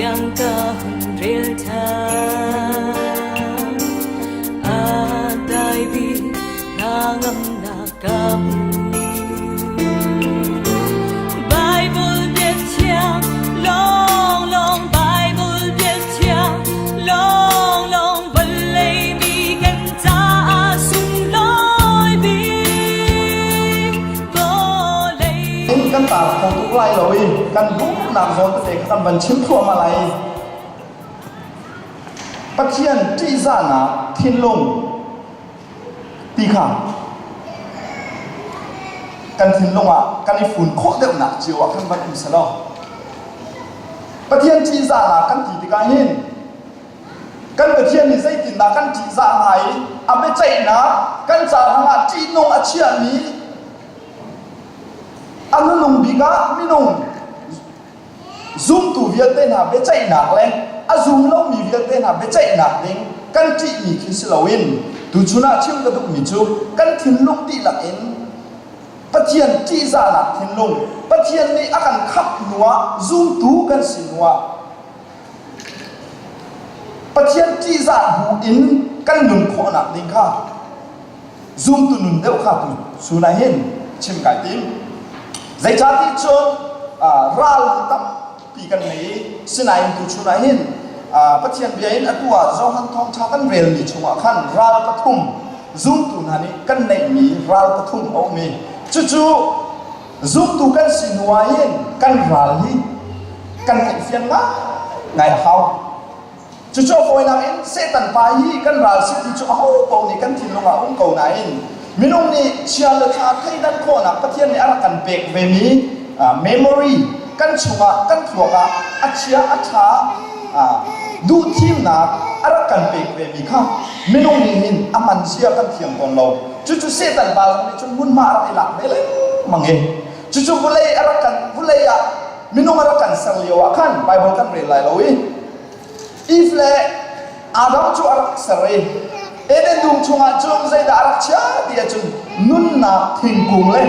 Cathiang ka hun rel ṭhan. A dai bik hnangamnak ka hmu. Bible biathiang lawnglawng Bible biathiang lawnglawng vawlei mi kan caah sunglawi bik vawlei. Kan tar kho tuk lai lo i kan duhnak zawn tete kha kan van chim thluahmah lai. Pathian ṭihzahnak thinlung ti kha kan thinlung ah kan i fun khawh deuhnak cio ah khan van um selaw Pathian ṭihzahnak kan ti tikah hin kan Pathian nih zeitindah kan ṭihzah hna i a biaceihnak kan ca hrangah ṭihnung a chiahmi a nunung bik ah minung Zumtu vialte hna biaceihnak le a zum lomi vialte hna biaceihnak ding kan ṭihmi khi si loin tuchun ah chim ka duhmi cu kan thinlung dihlak in Pathian ṭihzahnak thinlung, Pathian nih a kan khamh hnuah zumtu kan si hnuah Pathian ṭihzah bu in kan nun khawhnak ding kha zumtu nun deuh kha tu chun ah hin chim kai tim. Zeicahti cun ral hi tampi kan ngei i sinain tu chun ah hin Pathian bia in atu ah Johan thawngṭha kan relmi chungah khan ral pathum zumtu hna nih kan neihmi ral pathum a um i cucu zumtu kan si hnu ah hin kan ral hi kan theihfian ngai a hau. Cucu a fawinak in Satan pa hi kan ral si ti cu aho paoh nih kan thinlung ah um ko nain minung nih chia le ṭha thleidan khawhnak Pathian nih a rak kan pek vemi memory kan chungah kan thluak ah a chia a ṭha duhthimnak a rak kan pek vemi kha minung nih hin a hman zia kan thiam tawn lo. Cucu Satan pa zong nih cun hmunhma a rak i lak ve lengmang i cucu vulei a rak kan vulei ah minung a rak kan ser lio ah khan Bible kan rel lai lo i Eve le Adam cu a rak ser i Eden dum chungah cun zeidah a rak chia ti ahcun nunnak thingkung le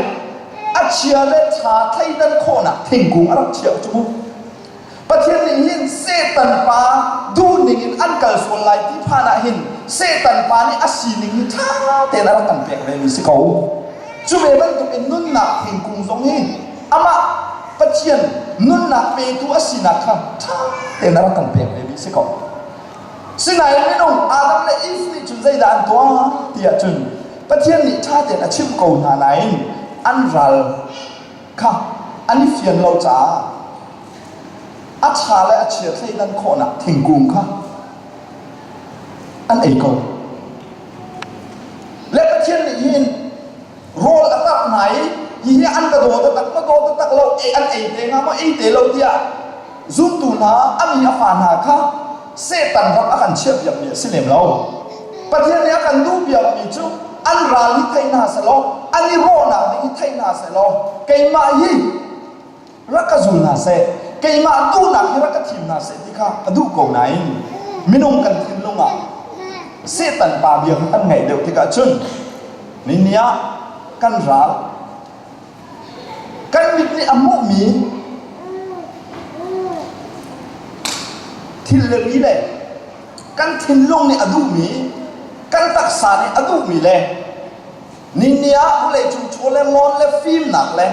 a chia le ṭha thleidan khawhnak thingkung a rak chiah cu mu. Pathian nih hin Satan pa duhning in an kal sual lai ti phan ah hin Satan pa nih a sining hi ṭha tein a rak kan pek ve mi si ko. Cu ve bantuk in nunnak thingkung zong hi amah Pathian nunnak petu a sinak kha ṭha tein a rak kan pek ve mi si ko. Sinain minung Adam le Eve nih cun zeidah an tuah ti ahcun Pathian nih ṭha tein a chimh ko hna nain an ral kha an i fian lo caah a ṭha le a chia thleidan khawhnak thingkung kha an ei ko. Le Pathian nih hin rawl a tarh hna i hihi an ka daw taktak ma daw taktak lo ei an ei te hnga maw ei te lo tiah zumtu hna a mi a fa hna kha Satan ram a kan chiahpiakmi a si lem lo. Pathian nih a kan duhpiakmi cu an ral hi thei hna selaw an i rawhnak ding hi thei hna selaw keimah hi rak ka zul hna seh keimah duhnak hi rak ka thim hna seh ti kha a duh ko nain minung kan thinlung ah Satan pa bia kha kan ngaih deuh tikah cun ni ah kan ral kan mit nih a hmuhmi thil le ri le kan thinlung nih a duhmi kan taksa nih a duhmi le ni ah vawleicung chaw le ngawn le fimnak le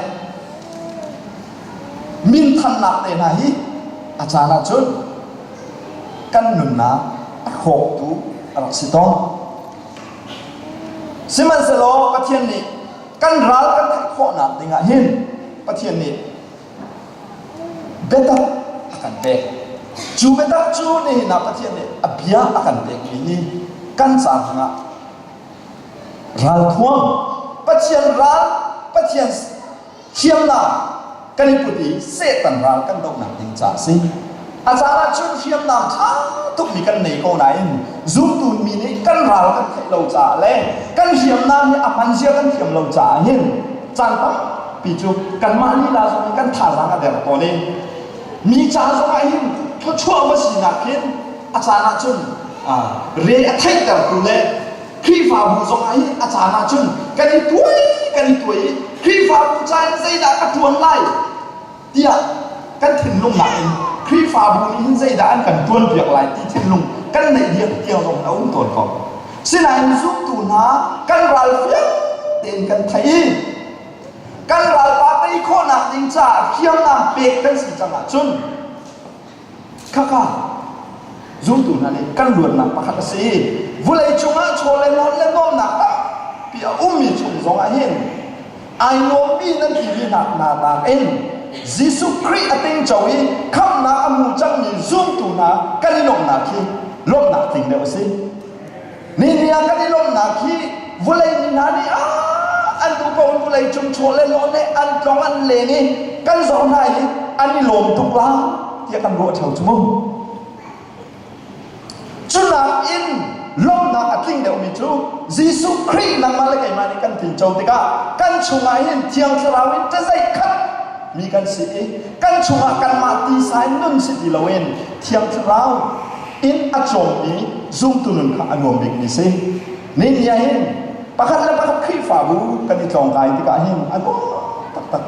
minthannak te hna hi a caan ahcun kan nunnak a hrawktu a rak si tawn. Sihmanhsehlaw Pathian nih kan ral kan theih khawhnak ding ah hin Pathian nih biatak a kan pek. Cu biatak cu nihin ah Pathian nih a bia a kan pekmi hi kan ca hrangah ralthuam Pathian ral Pathian hriamnam kan i put i Satan ral kan dohnak ding ca a si. A caan ah cun hriamnam ṭha tukmi kan nei ko nain zumtu mi nih kan ral kan theih lo caah le kan hriamnam hi a hman zia kan thiam lo caah hin caan tampi cu kanmah lila zong hi kan thazaang a der tawn i mi ca zong ah hin thluachuah va sinak hin a caan ah cun re a theihtertu le Khrihfabu zong ah hin a caan ah cun kan i tuai kan i tuai i Khrihfabu ca in zeidah ka ṭuan lai tiah kan thinlung nakin Khrihfabu nih hin zeidah an kan ṭuanpiak lai ti thinlung kan neih diam tiang zong a um tawn ko. Sinain zumtu hna kan ral fiang tein kan theih i kan ralpa tei khawhnak ding caah hriamnam pek kan si cang ahcun khakha zumtu hna nih kan luatnak pakhat a si. Vulei cungah chaw le nawn le nuamnak tampi a ummi chung zongah hin ai nuammi nan timi hna nakin Jesuh Khrih a tingco i khamhnak a hmu cangmi zumtu hna kan i lawmhnak hi lawmhnak tling deuh a si. Ni ah kan i lawmhnak hi vulei mi hna nih ah an duh ko in vulei cung chaw le lawn he an tlong an leng i kan zoh hna i an i lawm tuk la tiah kan ruah ṭheo cu mu. Cunak in lawmhnak a tling deuhmi cu Jesuh Khrih nangmah le keimah nih kan tinco tikah kan chungah hin Thiang Thlarau in ṭazeih khat mi kan si i kan chungah kanmah tisa in nun si ti loin Thiang Thlarau in a cawmmi zumtu nun kha a nuam bikmi si. Ni ah hin pakhat le pakhat Khrihfabu kan i tlawngkai tikah hin a nuam taktak.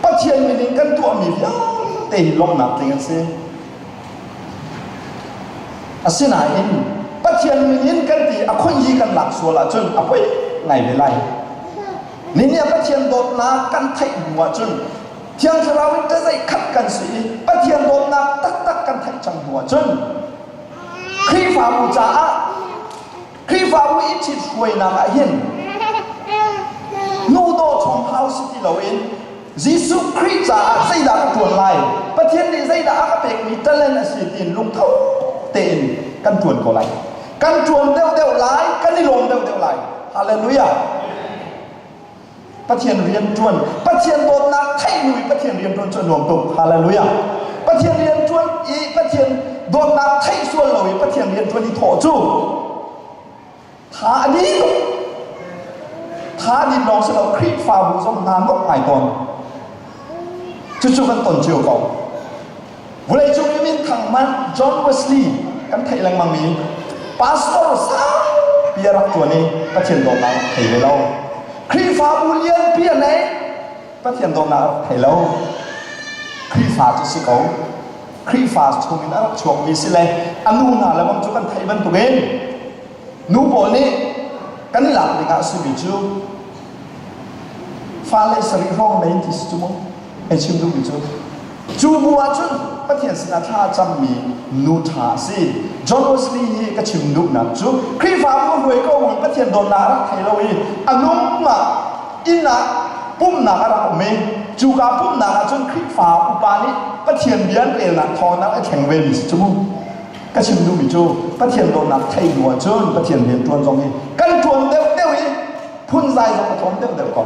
Pathian min in kan tuahmi vialte hi lawmhnak tling an si. Asinain Pathian min in kan ti a khoi hi kan lak sual ahcun a poi ngai ve lai. Nihin ah Pathian dawtnak kan theih hnu ahcun Thiang Thlarau in ṭazeih khat kan si i Pathian dawtnak taktak kan theih cang hnu ahcun Khrihfabu caah Khrihfabu i ṭhithruainak ah hin nu dawh chom hau si ti loin Jesuh Khrih caah zeidah ka ṭuan lai Pathian nih zeidah a ka pekmi talent a si tiin lungtho tein kan ṭuan ko lai kan ṭuan deuhdeuh lai kan i lawm deuhdeuh lai Hallelujah Pathian rian ṭuan Pathian dawtnak theih hnu i Pathian rian ṭuan cu a nuam tuk hallelujah Pathian rian ṭuan i Pathian dawtnak theih sual lo i Pathian rian ṭuan i thawh cu tha a di tuk tha din lawng si lo Khrihfabu zong hna nok ngai tawn cucu kan ton cio ko Vawleicung i minthang hmanh John Wesley kan theih lengmangmi pastor saupi a rak ṭuan i Pathian dawtnak rak thei ve lo. Khrihfabu lianpi a nei, Pathian dawtnak a rak thei lo. Khrihfa cu si ko. Khrihfa chungin a rak chuakmi si le a nu hna le bang cu kan theih bantukin nu pawl nih kan i lak dingah a simi cu fale sarih hrawng nei ti si cu mu. Hei chim duhmi cu cu bu ahcun Pathian sinah thla a cammi nu ṭha a si. John Wesley hi ka chim duhnak cu Khrihfabu hruai ko in Pathian dawtnak a rak thei lo i a nung ah inn ah pumhnak a rak um i cuka pumhnak ahcun Khrihfa upa nih Pathian bia an relnak thawng a thleng vemi si cu mu. Ka chim duhmi cu Pathian dawtnak thei hnu ahcun Pathian rian ṭuan zong hi kan ṭuan deuhdeuh i phunzai zong a tlawm deuhdeuh ko.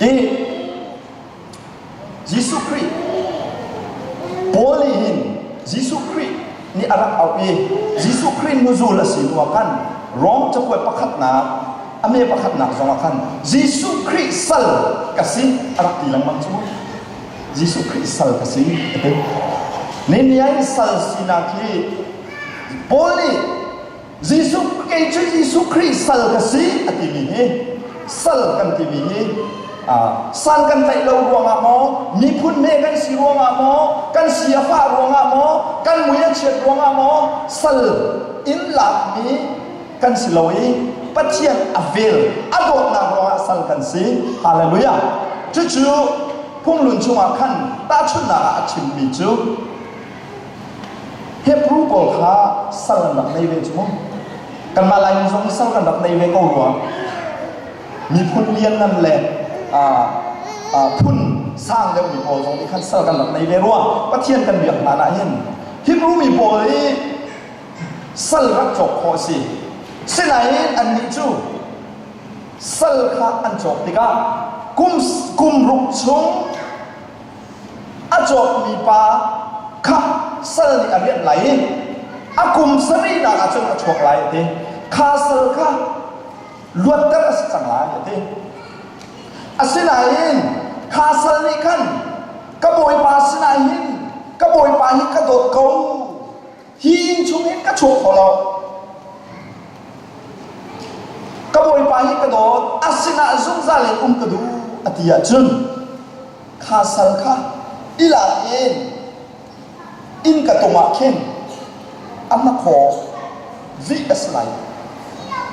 I Jesuh Khrih Paul nih hin Jesuh Khrih nih a rak auh i Jesuh Khrih nuzul a si hnuah khan Rom cakuat pakhatnak a me pakhatnak zongah khan Jesuh Khrih sal ka si a rak ti lengmang cu Jesuh Khrih sal ka si a ti. Nehemiah in sal sinak hi Paul nih Jesuh kei cu Jesuh Khrih sal ka si a timi hi sal kan timi hi san kan tlaih lo ruangah maw miphun hme kan si ruangah maw kan si a fah ruangah maw kan mui a chiat ruangah maw sal in lakmi kan si lo i Pathian a vel a dawtnak ruangah sal kan si hallelujah cucu phunglun chungah khan tahchunhnak ah a chimmi cu Hebrew pawl kha sal an rak nei ve cu mu. Kanmah Laimi zong sal kan rak nei ve ko rua. Miphun lianngan le phun sang deuhmi pawl zong nih khan sal kan rak nei ve rua. Pathian kan biak hna ah hin Hebrew mi pawl hi sal rak cawk khawh a si. Sinain annih cu sal kha an cawk tikah kum kum ruk chung A cawkmi pa kha sal nih a rianh lai i a kum sarihnak ah cun a chuak lai a ti. Kha sal kha luatter a si cang lai a ti. Asinain kha sal nih khan ka bawipa sinah hin ka bawipa hi ka dawt ko hi inn chung hin ka chuak kho lo ka bawipa hi ka dawt a sinah zungzal in um ka duh a ti ahcun kha sal kha. I lak in inn ka tung ah khin a hnakhaw vih a si lai.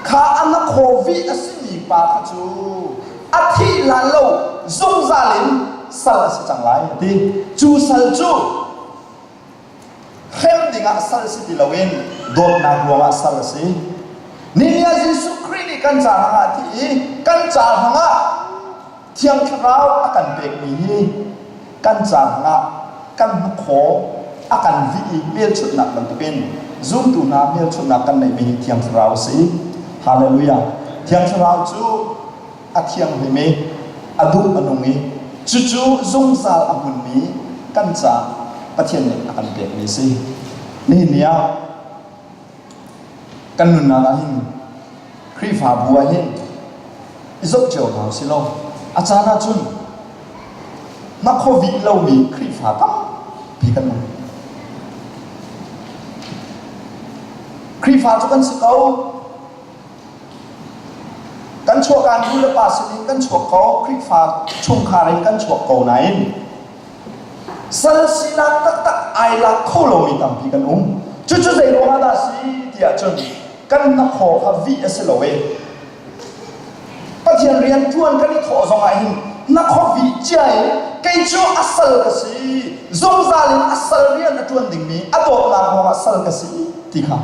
Kha a hnakhaw vih a simi pa kha cu a thih hlan lo zungzal in sal a si cang lai a ti. Cu sal cu hrem dingah sal si ti loin dawtnak ruangah sal a si. Nihin ah Jesuh Khrih nih kan ca hrangah a thi i kan ca hrangah Thiang Thlarau a kan pekmi hi kan ca hrangah kan hnakhaw a kan vih i hmelchunhnak bantukin zumtu hna hmelchunhnak kan neihmi hi Thiang Thlarau a si. Hallelujah. Thiang Thlarau cu a thianghlim i a duh a nung i cucu zungzal a hmunmi kan ca Pathian nih a kan pekmi a si. Nihin ni ah kan nunnak ah hin Khrihfabu ah hin i zoh cio hna usih law a caan ah cun hnakhaw vih lomi Khrihfa tampi kan um. Khrihfa cu kan si ko. Kan chuahkan nu le pa sinin kan chuak ko, Khrihfa chungkhar in kan chuak ko nain sal sinak taktak ai lak kho lomi tampi kan um. Cucu zei ruangah dah si tiah cun kan hnakhaw kha vih a si lo i Pathian rian ṭuan kan i thawh zongah hin hnakhaw vih cia in kei cu a sal ka si, zungzal in a sal rian a ṭuan dingmi a dawtnak ruangah sal ka si ti kha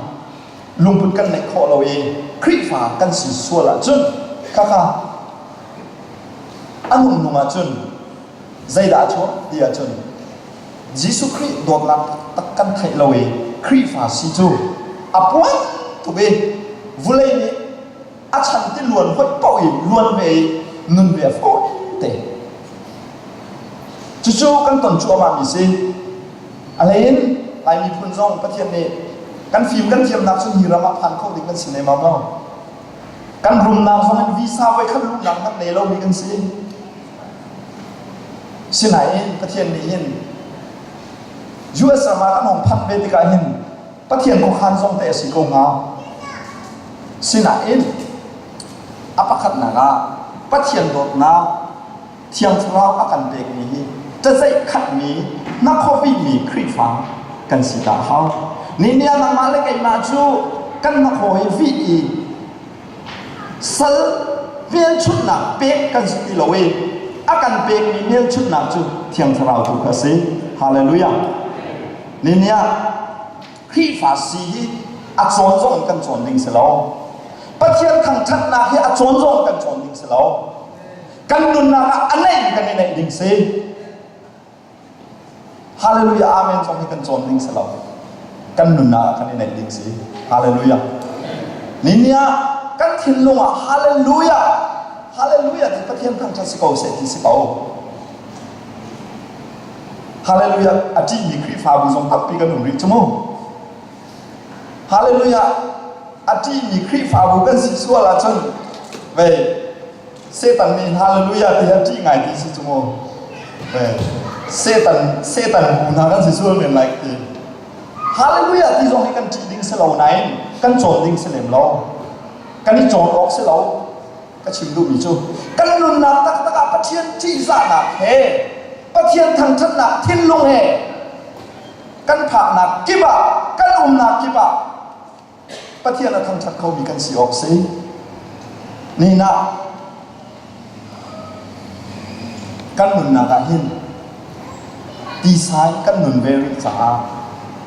lungput kan neih khawh lo i Khrihfa kan si sual ahcun khakha a nung ahcun zeidah a chuak ti ahcun Jesuh Khrih dawtnak taktak kan theih lo i Khrihfa si cu a puan tuk i vulei nih a chan ti luan hoih paoh i luan ve i nun ve a fawi te. Cucu kan ton cuahmah mi si. A hleiin Lai miphun zong Pathian nih kan fim kan thiamnak cun hi ram ah phan kho ding kan si ne mau lo. Kan rumnak zong in visa voi khat luhnak hmanh nei lomi kan si. Sinain Pathian nih hin US ram ah kan hong phanh ve tikah hin Pathian khuakhan zong te a si ko hnga. Sinain a pakhatnak ah Pathian dawtnak Thiang Thlarau a kan pekmi hi cazeih khatmi hnakhaw-vihmi Khrihfa kan si ta a hau. Nihin ah nangmah le keimah cu kan hnakhaw hi vih i sal hmelchunhnak pek kan si ti lo i a kan pekmi hmelchunhnak cu Thiang Thlarau tu kha a si. Hallelujah. Nihin ah Khrihfa si hi a cawn zong in kan cawn ding si lo. Pathian thangṭhatnak hi a cawn zong in kan cawn ding si lo. Kan nunnak ah a neih in kan i neih ding si. Hallelujah amen zong hi kan cawn ding si lo. Kan nunnak ah kan i neih ding si. Hallelujah. Ni ah kan thinlung ah hallelujah hallelujah ti Pathian thangṭhat si ko seh ti si ko. Hallelujah a ṭihmi Khrihfabu zong tampi kan um rih cu mu. Hallelujah a ṭihmi Khrihfabu kan si sual ahcun vei Satan nih hallelujah ti a ṭih ngai ti si cu mu. Vei Satan Satan bu hna kan si sual men lai ti. Hallelujah ti zong hi kan ṭih ding si lo nain kan cawn ding si lem lo. Kan i cawn awk si lo. Ka chim duhmi cu kan nunnak taktak ah Pathian ṭihzahnak he Pathian thangṭhatnak thinlung he kan phaknak kip ah kan umnak kip ah Pathian a thangṭhat khomi kan si awk si. Nihin ah kan nunnak ah hin tisa in kan nun ve rih caah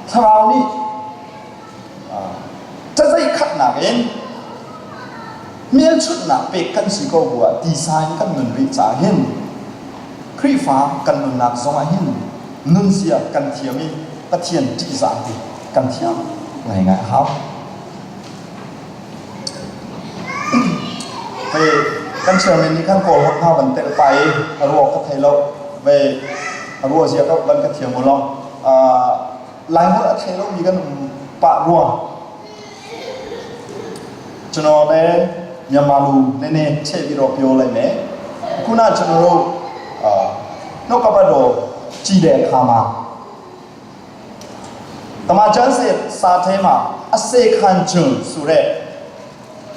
thlarau nih Cazeih khatnak in hmelchunhnak pek kan si ko bu ah tisa in kan nun rih caah hin Khrihfa kan nunnak zongah hin nunzia kan thiam i Pathian ṭihzah hi kan thiam ngaingai a hau. Hei kan chairman nih khan kawl hna van telh pa i a ruak ka thei lo vei a ruah zia ka van ka thiam u law Laiholh a thei lomi kan um pah rua. ကျွန်တော်လည်းမြန်မာလူနည်းနည်းချဲ့ပြီးတော့ပြောလိုက်မယ်ခုနကျွန်တော်တို့အာနှုတ်ကပတ်တော်ကြည်တဲ့အခါမှာတမန်ကျမ်းစာစာထဲမှာအစေခံခြင်းဆိုတဲ့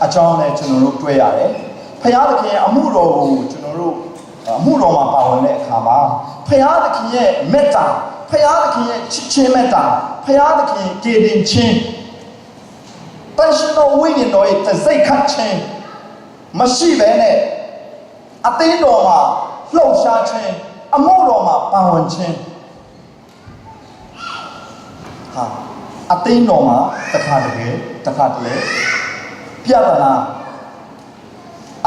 အကြောင်းနဲ့ကျွန်တော်တို့တွေ့ရတယ်။ဖခင်သခင်အမှုတော်ကိုကျွန်တော်တို့အမှုတော်မှာပါဝင်တဲ့အခါ အခါမှာဖယားသခင်ရဲ့မေတ္တာဖယားသခင်ရဲ့ချစ်ချင်းမေတ္တာဖယားသခင်ကယ်တင်ခြင်းတန်ရှင်တော်ဝိညာဉ်တော်ရဲ့တစိတ်ခတ်ခြင်းမရှိဘဲနဲ့အသင်းတော်မှာလှုပ်ရှားခြင်းအမှုတော်မှာပါဝင်ခြင်းဟာအသင်းတော်မှာတခါတကယ်တခါတလေပြဿနာ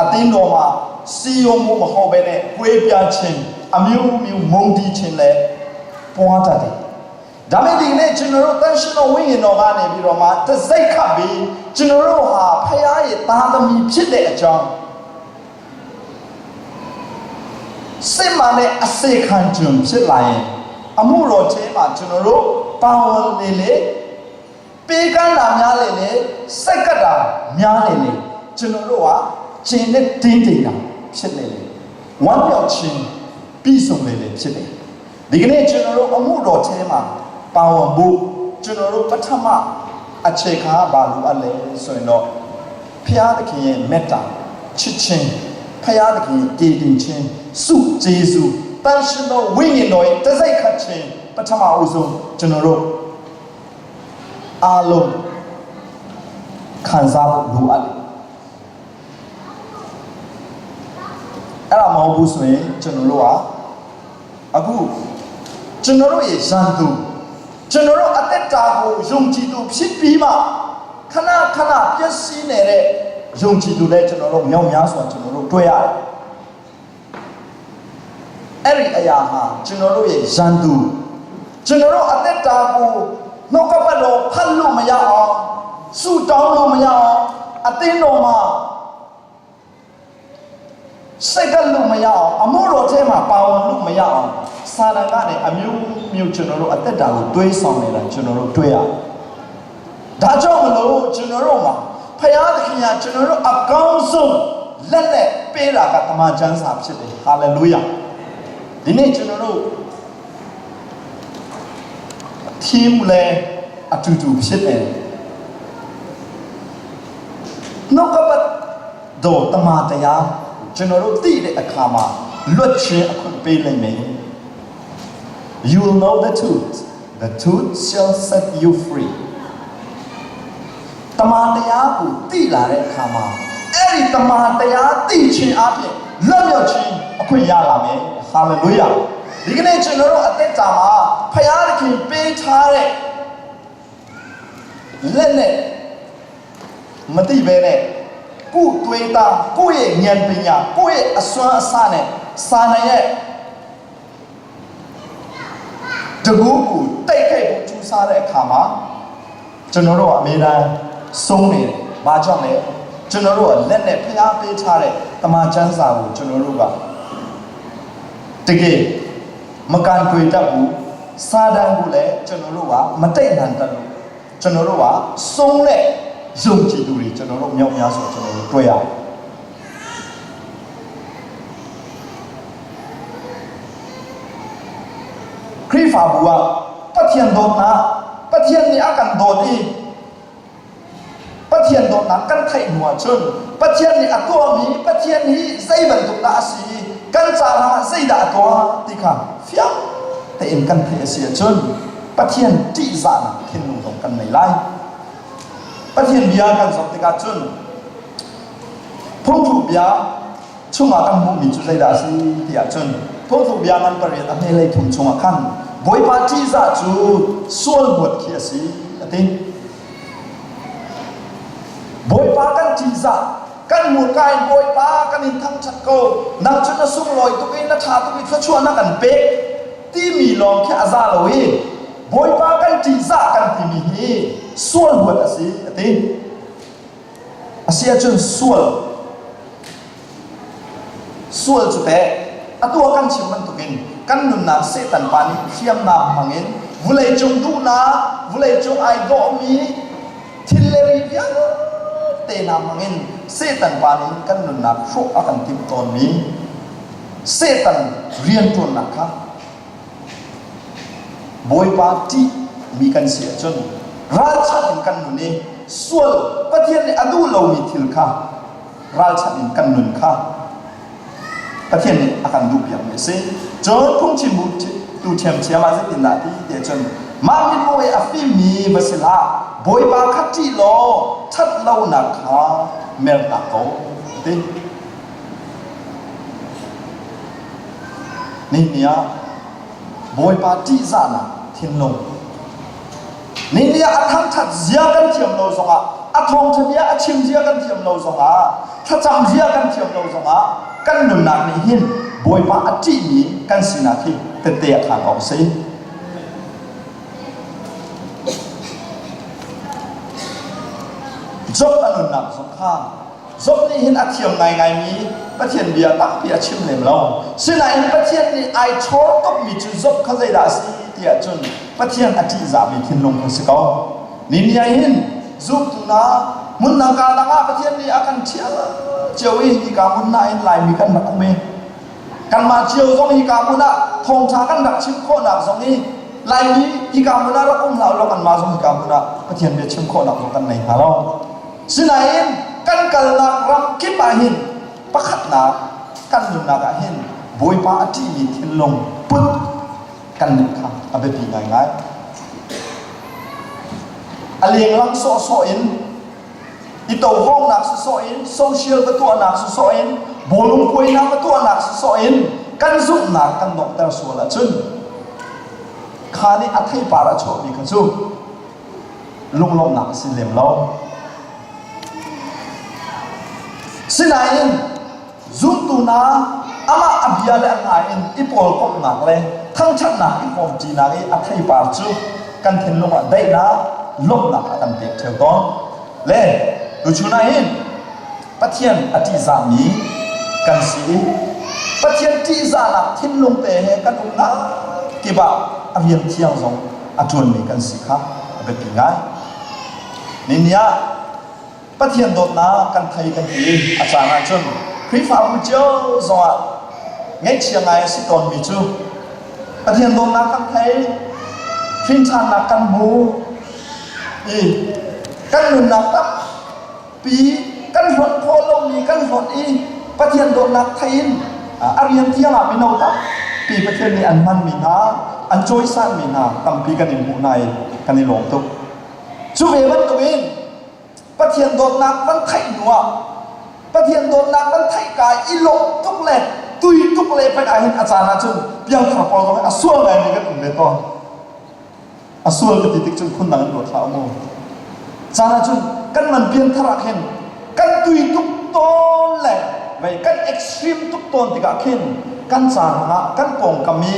အသင်းတော်မှာစီယုံမှုမဟုတ်ဘဲနဲ့ကွေးပြားခြင်းအမျိုးမျိုးမုန်းတီးခြင်းလည်းပွားတတ်တယ်ဒါမဲ့ဒီနေ့ကျွန်တော်တို့တန်ရှင်တော်ဝိညာဉ်တော်ကနေပြီးတော့မှတစိတ်ခတ်ပြီးကျွန်တော်တို့ဟာဖခင်ရဲ့သားသမီးဖြစ်တဲ့အကြောင်းစစ်မှန်တဲ့အစေခံခြင်းဖြစ်လာရင်အမှုတော်ထဲမှာကျွန်တော်တို့ပါဝင်လေလေပေးကမ်းတာများလေလေစက်ကတ်တာများလေလေကျွန်တော်တို့ဟာခြင်းနဲ့တင်းတိမ်တာဖြစ်လေလေဝမ်းမြောက်ခြင်းပြည့်စုံလေလေဖြစ်တယ်ဒီကနေ့ကျွန်တော်တို့အမှုတော်ထဲမှာပါဝင်ဖို့ကျွန်တော်တို့ပထမအခြေခံကဘာလို့အလဲဆိုရင်တော့ဖျားသခင်ရဲ့မေတ္တာချစ်ခြင်းဖျားသခင်ရဲ့တည်တည်ခြင်းစုဂျေစုတန်ရှင်တော်ဝိညာဉ်တော်ရဲ့တစိတ်ခတ်ခြင်းပထမအဦးဆုံးကျွန်တော်တို့အားလုံးခံစားဖို့လိုအပ်တယ်အဲ့ဒါမဟုတ်ဘူးဆိုရင်ကျွန်တော်တို့ကအခုကျွန်တော်တို့ရဲ့ရန်သူကျွန်တော်တို့အသက်တာကိုယုံကြည်သူဖြစ်ပြီးမှခဏခဏပျက်စီးနေတဲ့ယုံကြည်သူလည်းကျွန်တော်တို့မြောက်များစွာကျွန်တော်တို့တွေ့ရတယ်အဲ့ဒီအရာဟာကျွန်တော်တို့ရဲ့ရန်သူကျွန်တော်တို့အသက်တာကိုနှုတ်ကပတ်တော်ဖတ်လို့မရအောင်ဆုတောင်းလို့မရအောင်အသင်းတော်မှာစိတ်ကလို့မရအောင်အမှုတော်ထဲမှာပါဝင်လို့မရအောင်စာတန်ကနေအမျိုးမျိုးကျွန်တော်တို့အသက်တာကိုတွေးဆောင်နေတာကျွန်တော်တို့တွေ့ရတယ်။ဒါကြောင့်မလို့ကျွန်တော်တို့မှာဖယားသခင်ကကျွန်တော်တို့အကောင်းဆုံးလက်နဲ့ပေးတာကတမန်ကျမ်းစာဖြစ်တယ်။ဟာလေလုယာ။ဒီနေ့ကျွန်တော်တို့အထီးမလဲအတူတူဖြစ်တယ်။နှုတ်ကပတ်တော်တမန်တရားကျွန်တော်တို့သိတဲ့အခါမှာလွတ်ခြင်းအခွင့်ပေးလိမ့်မယ်။ You will know the truth. The truth shall set you free. တမန်တရားကိုသိလာတဲ့အခါမှာအဲ့ဒီတမန်တရားသိခြင်းအပြင်လွတ်မြောက်ခြင်းအခွင့်ရလာမယ်။ဟာလေလုယာ။ဒီကနေ့ကျွန်တော်တို့အသက်တာမှာဖခင်သခင်ပေးထားတဲ့လက်နဲ့မသိဘဲနဲ့ကိုယ်တွေးတာကိုယ့်ရဲ့ဉာဏ်ပညာကိုယ့်ရဲ့အစွမ်းအစနဲ့စာနိုင်ရဲ့တကူကိုတိုက်ခိုက်ဖို့ကြိုးစားတဲ့အခါမှာကျွန်တော်တို့ကအမြဲတမ်းဆုံးနေတယ်။ဘာကြောင့်လဲ။ကျွန်တော်တို့ကလက်နဲ့ဖျားပေးထားတဲ့တမန်ကျမ်းစာကိုကျွန်တော်တို့ကတကယ်မကန်တွေ့တတ်ဘူး။စာတန်ကိုလည်းကျွန်တော်တို့ကမတိတ်နိုင်တတ်လို့ကျွန်တော်တို့ကဆုံးတဲ့ယုံကြည်သူတွေကျွန်တော်တို့မြောက်များစွာကျွန်တော်တို့တွေ့ရတယ်။ခရိဖာဘူကပထယန်ဒေါနာပထယန်နေအကန်ဒေါဒီပထယန်ဒေါနာကန်ထိုင်နွာချွန်းပထယန်နေအတော်မီပထယန်ဟိစိဘန်တုနာစီကန်စာလာစိဒါအတော်တိခါဖျားတဲ့င်ကန်ထိုင်စီချွန်းပထယန်တိဇာနာခင်နုံတော့ကန်နေလိုက်ပထယန်ဘီယာကန်စောတိကချွန်းဖုန်ထုဘီယာချုံမကန်မှုမီချွစိဒါစီတိအချွန်းဖုန်ထုဘီယာကန်ပရိအမေလေးထုံချုံအခန်းဘွေပါတိဇာချူဆွလ်ဘတ်ခီစီအတင်းဘွေပါကန်တိဇာကန်မူကိုင်ဘွေပါကန်င်သံချက်ကိုနမ်ချနဆုံလောတုကိနထာတုကိဖချွနာကန်ပေတီမီလောခအဇာလောဟေဘွေပါကန်တိဇာကန်တီမီဟေဆွလ်ဘတ်အစီအတင်းအစီအချွန်းဆွလ်ဆွလ်ချတဲ့အတူကန်ချင်မန်တုကိကန်နုနာစေတန်ပါနီဖျမ်နာမငင်ဝလေကျုံဒူနာဝလေကျုံအိုင်ဒေါမီทิลเลรีเวียเตนามังอินเซตันปานิกันนุนนักโชอากันติมตอนนี้เซตันเรียนตัวนักค่ะบอยปาติมีกันเสียจนราชาอินกันนุนนี้ส่วนประเทศในอดูเรามีทิลค่ะราชาอินกันนุนค่ะ Pathian nih a kan duhpiakmi a si. Cun phungchimbu tu ṭhiamṭhiam ah zeitindah ti ti ahcun mah mithmuh i a fimmi va si hlah, Bawipa kha ṭih law ṭhat lonak kha mertak ko a ti. Nihin ni ah Bawipa ṭihzahnak thinlung Nihin ni ah a thangṭhat zia kan thiam lo zongah a thawngṭha bia a chim zia kan thiam lo zongah thlacam zia kan thiam lo zongah kan nunnak nih hin Bawipa a ṭihmi kan sinak hi tette a khaan awk a si. Job a nunnak zong kha Job nih hin a thiam ngaingaimi Pathian bia tampi a chim lem lo. Sinain Pathian nih ai chawr tukmi cu Job kha zeidah a si ti ahcun Pathian a ṭihzahmi thinlung kha si ko. Ni ah hin zumtu hna hmun dang ka dang ah Pathian nih a kan ṭhial cio i hika hmun ah hin Laimi kan rak um i kanmah cio zong hika hmun ah thawngṭha kan rak chim khawhnak zong hi Laimi hika hmun ah rak um hlah ulaw kanmah zong hika hmun ah Pathian bia chim khawhnak zong kan nei hnga lo. Sinain kan kalnak ram kip ah hin pakhatnak kan nunnak ah hin Bawipa a ṭihmi thinlung put kan nih kha a biapi ngaingai. A lenglang sawhsawh in i tohawngnak sawsawh in social va tuahnak sawsawh in bawlung puainak va tuahnak sawsawh in kan zumhnak kan donghter sual ahcun kha nih a theipar a chuahmi kha cu lunglawmhnak a si lem lo. Sinain zumtu hna amah a bia le a ngai in i pawlkomhnak le thangṭhatnak i hrawmṭinak i a theipar cu kan thinlung ah daihnak lawmhnak a kan pek ṭheo tawn. Le tuchun ah hin Pathian a ṭihzahmi kan si i Pathian ṭihzahnak thinlung te he kan umnak kip ah a rian thiang zong a ṭuanmi kan si kha a biapi ngai. Ni ah Pathian dawtnak kan thei kan ti i a caan ahcun Khrihfabu cio zongah ngaihchia ngai a si tawnmi cu Pathian dawtnak kan thei, hrinṭhannak kan hmu i kan nunnak tampi kan hlonh khawh lomi kan hlonh i Pathian dawtnak thei in a rian thiang ah mino tampi Pathian nih an hmanmi hna, an cawisanmi hna tampi kan in hmuh hna i kan i lawm tuk. Cu ve bantukin Pathian dawtnak kan theih hnu ah Pathian dawtnak kan theih ka i lawmh tuk le tui tuk le pek ah hin a caan ahcun piangthar pawl zong hi a sual ngaimi kan um ve tawn. A sual ka ti tik cun phundang in ruat hlah u mu. Caan ahcun kan man pianthar ah khin kan tui tuk tawn le vei kan extreme tuk tawn tikah khin kan caan ah kan pawngkam i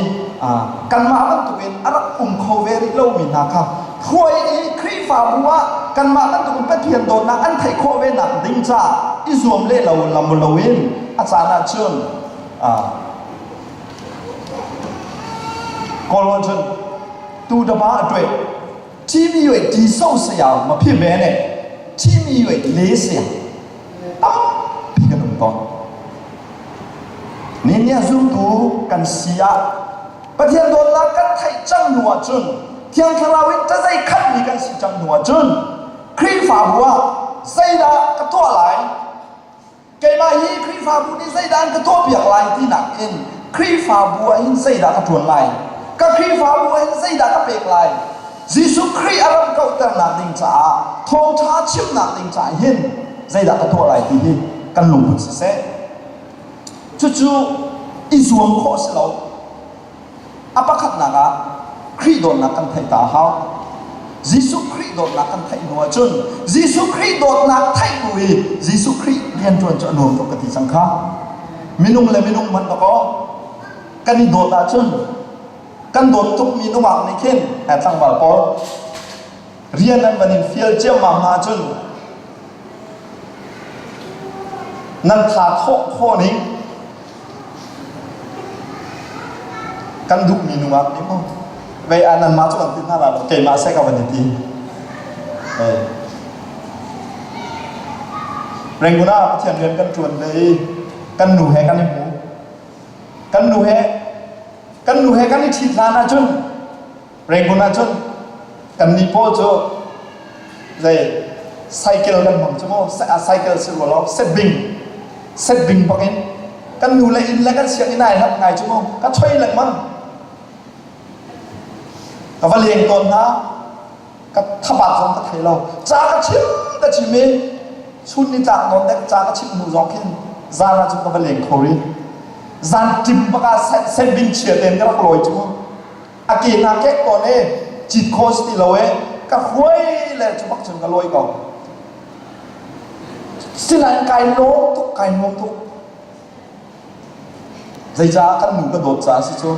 kanmah bantukin a rak um kho ve rih lomi hna kha hruai i Khrihfabu ah kanmah bantukin Pathian dawtnak an theih khawh ve nak ding caah i zuam le lo lam loin a caan ahcun Kawlrawn cun tu daba a tuai Thimi yue ti so saya ma phi ve ne thimi yue le saya tampi kan um tawn. Ni nia zumtu kan si ah Pathian dawtnak kan theih cang hnu ahcun Thiang Thlarau in ṭazei khatmi kan si cang hnu ahcun Khrihfabu ah zeidah ka tuah lai Keimah hi Khrihfabu nih zeidah an ka tuahpiak lai tinak in Khrihfabu ah hin zeidah ka ṭuan lai? Ka Khrihfabu ah hin zeidah ka pek lai? Jesuh Khrih a ram kauhternak ding caah thawngṭha chimnak ding caah hin zeidah ka tuah lai ti hi kan lungput siseh. Cucu i zuam khawh si lo. A pakhatnak ah Khrih dawtnak kan theih ta a hau. Jesuh Khrih dawtnak kan theih hnu ahcun Jesuh Khrih dawtnak theih bu i Jesuh Khrih rianṭuan cu a nuam tuk ka ti cang kha. Minung le minung hmanh dakaw kan i dawt ahcun kan dawt tukmi nungak nih khin eh, tlangval pawl rian an van in fial ciammam hna ahcun nan tha thawh khawh ning Kan duhmi nungak nih maw vei ah nanmah cu kan ti hna la lo keimah seh ka van i ti. Hey. Rangoon ah Pathian rian kan ṭuan ve i kan nu he kan i hmu. Kan nu he kan nu he kan i ṭhit hlan ahcun Rangoon ahcun kan nih pawl cu zei cycle kan hmang cu mu cycle si rua lo setbing setbing bak in. Kan nu le inn le kan sianginn ai hlat ngai cu mu. Ka choi lengmang. Ka va leng tawn hna. Ka thabat zong ka thei lo. Ca ka chim ka chim i chun ni tlak nawn dek ca ka chim hnu zong khin zan ah cun ka va leng kho rih. Zan ṭim bak ah senbing chia tein ka rak lawi cu mu. A ke hna kek tawn e cit kho si ti lo e ka hruai le cu bak cun ka lawi ko. Sinain kai lawm tuk, kai nuam tuk. Zeicah kan nu ka dawt caah si cu.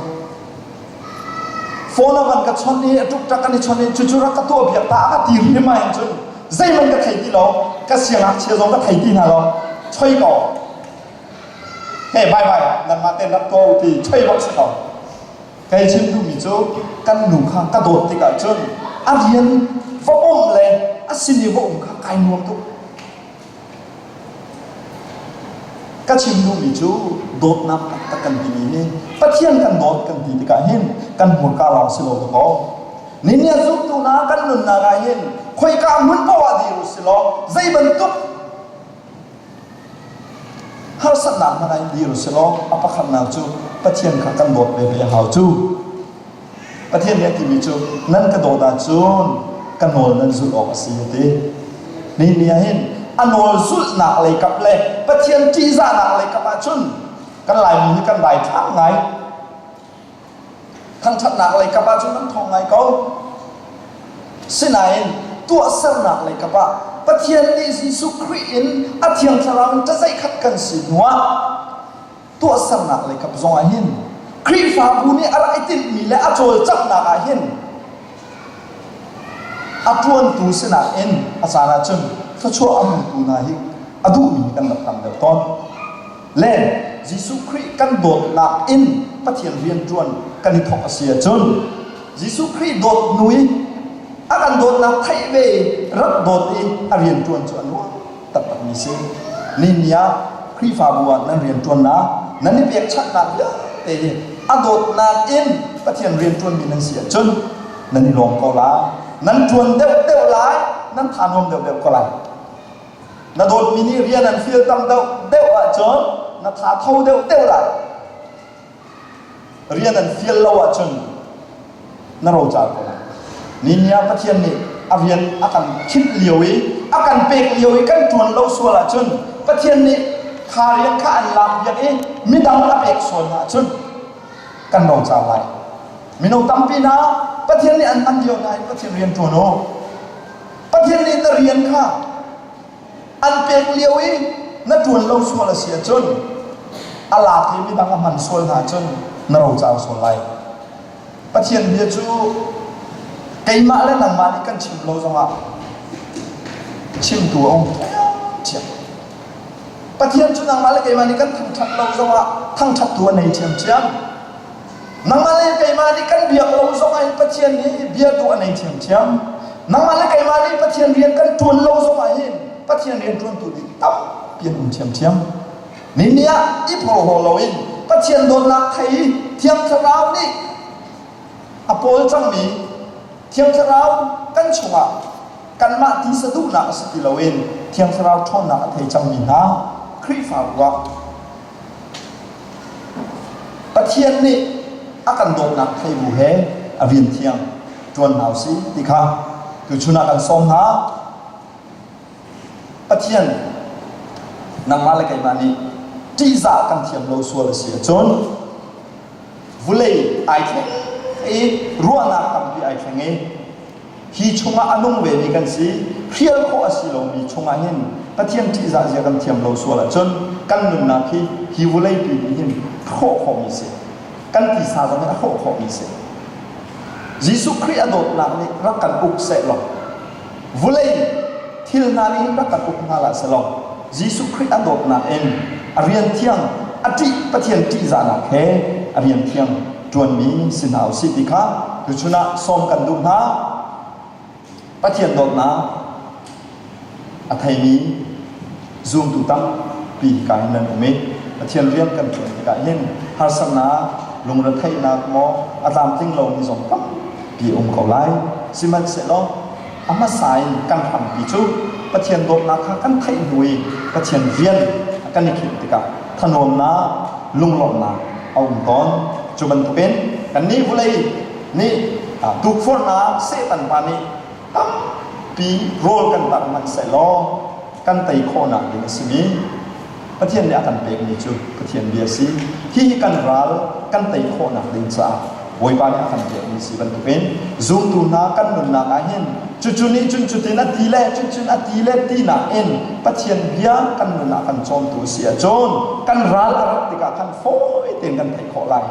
Phone a van ka chawnh i a ṭukṭak kan i chawnh i cucu rak ka tuah piak ta a ka ti hrim ah hin cun zeihmanh ka thei ti lo, ka siangngakchia zong ka thei ti hna lo. Choi ko. Hey, bye bye, nangmah tein rak tuah u ti choi bak si ko. Kei chim duhmi cu kan nu kha ka dawt tikah cun a rian va bawmh le a sin i va um kha kai nuam tuk. Ka chim duhmi cu dawtnak taktak kan timi hi Pathian kan dawt kan ti tikah hin kan hmurka lawng si lo dakaw. Ninia zumtu hna kan nunnak ah hin khoika hmun paoh ah dir u si law zei bantuk Harsatnak hmanh ah in dir u sih law a pakhatnak cu Pathian kha kan dawt ve ve a hau cu. Pathian nih a timi cu nan ka dawt ahcun ka nawl nan zulh awk a si a ti. Nihin ni ah hin a nawl zulhnak lei kap le Pathian ṭihzahnak lei kap ahcun kan Laimi hi kan daithlang ngai. Thangṭhatnak lei kap ahcun kan ṭhawng ngai ko. Sinain tuahsernak lei kap ah Pathian nih Jesuh Khrih in a Thiang Thlarau in ṭazeih khat kan si hnuah tuahsernak lei kap zong ah hin Khrihfabu nih a rak i tinhmi le a cawlcanghnak ah hin a ṭuantu sinak in a caan ahcun thluachuah a hmutu hna hi a duhmi kan rak tam deuh tawn. Le Jesuh Khrih kan dawtnak in Pathian rianṭuan kan i thawk a si ahcun Jesuh Khrih dawt hnu i a kan dawtnak theih ve i rak dawt i a rianṭuan cu a nuam taktakmi si. Nihin ni ah Khrihfabu ah nan rianṭuannak, nan i pekchanhnak vialte hi a dawtnak in Pathian rianṭuanmi nan si ahcun nan i lawm ko lai. Nan ṭuan deuhdeuh lai, nan tha nuam deuhdeuh ko lai. Na dawtmi nih rian an fial tam deuh deuh ahcun na tha tho deuh deuh lai. Rian an fial lo ahcun na rocar ko lai. Ni ah Pathian nih a rian a kan khinh lio i a kan pek lio i kan ṭuan lo sual ahcun Pathian nih kha rian kha an lak piak i midang a pek sual hna ahcun kan rocar lai. Mino tampi hna Pathian nih an hman lio hna in Pathian rian ṭuan u. Pathian nih na rian kha an pek lio i na ṭuan lo sual a si ahcun a lak i midang a hman sual hna ahcun na rocar sual lai. Pathian bia cu keimah le nangmah nih kan chim lo zongah chimtu a um ṭhiamṭhiam. Pathian cu nangmah le keimah nih kan thangṭhat lo zongah thangṭhattu a nei ṭhiamṭhiam. Nangmah le keimah nih kan biak lo zongah hin Pathian nih biatu a nei ṭhiamṭhiam. Nangmah le keimah nih Pathian rian kan ṭuan lo zongah hin Pathian rian ṭuantu ding tampi an um ṭhiamṭhiam. Ni ah i phorhlaw loin Pathian dawtnak thei i Thiang Thlarau nih a pawl cangmi Thiang Thlarau kan chungah kanmah tisa duhnak a si ti loin Thiang Thlarau ṭhawnnak a thei cangmi hna Khrihfabu ah Pathian nih a kan dawtnak thei bu he a rian thiang ṭuan hna usih ti kha tuchun ah kan sawm hna. Pathian nangmah le keimah nih ṭihzah kan thiam lo sual a si ahcun vulei ai thleng i ruahnak tampi ai thleng i Hi chungah a nung vemi kan si, hrial khawh a si lomi chungah hin Pathian ṭihzah zia kan thiam lo sual ahcun kan nunnak hi hi vawleipi nih hin hrawh khawhmi si. Kan tisa zong nih a hrawh khawhmi si. Jesuh Khrih a dawtnak nih rak kan uk seh law vulei thil hna nih hin rak kan uk hna hlah seh law Jesuh Khrih a dawtnak in a rian thiang a ṭih Pathian ṭihzahnak he a rian thiang ṭuanmi si hna usih ti kha tuchun ah sawm kan duh hna. Pathian dawtnak a theimi zumtu tampi hika hin nan um i Pathian rian kan ṭuan tikah hin harsatnak, lungretheihnak maw a tlamtling lomi zong tampi a um ko lai. Sihmanhsehlaw a hmasa in kan hrampi cu Pathian dawtnak kha kan theih hnu i Pathian rian kan i khinh tikah thanuamnak. lunglawmhnak a um tawn. Cu bantukin kannih vawlei nih tukforhnak Satan pa nih tampi rawl kan tarh hmanh sehlaw kan tei khawhnak ding a simi Pathian nih a kan pekmi cu Pathian bia a si. Hihi kan ral kan tei khawhnak ding caah Bawipa nih a kan pekmi si bantukin zumtu hna kan nunnak ah hin cucu nih cun cutin a ti le cucun a ti le tinak in Pathian bia kan nun ah kan cawmtu a si ahcun kan ral a rat tikah khan fawi tein kan theih khawh lai.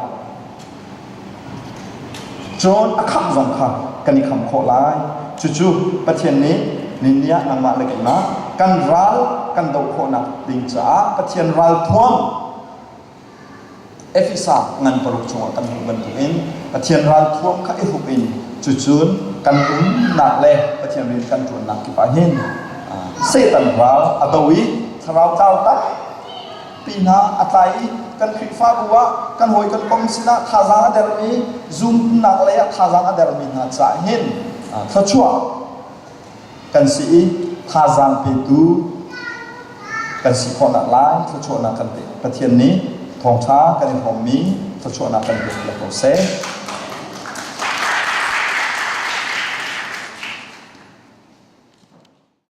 Cun a khamh zong kha kan i kham khawh lai. Cucu Pathian nih ni ah nangmah le keimah kan ral kan doh khawhnak ding caah Pathian ralthuam Efesa ngan paruk chungah kan hmuh bantukin Pathian ralthuam kha i hruk in cucun kan umnak le Pathian rian kan ṭuannak kip ah hin Satan ral a do i thlarau tlau tak pi hna a tlai i kan Khrihfabu ah kan hawi kan kom sinah thazaang a dermi zumnak lei ah thazaang a dermi hna caah hin thluachuah kan si i thazaang petu kan si khawhnak lai thluachuahnak kan pe Pathian nih thawngṭha kan i hrawmmi thluachuahnak kan pek piak ko seh.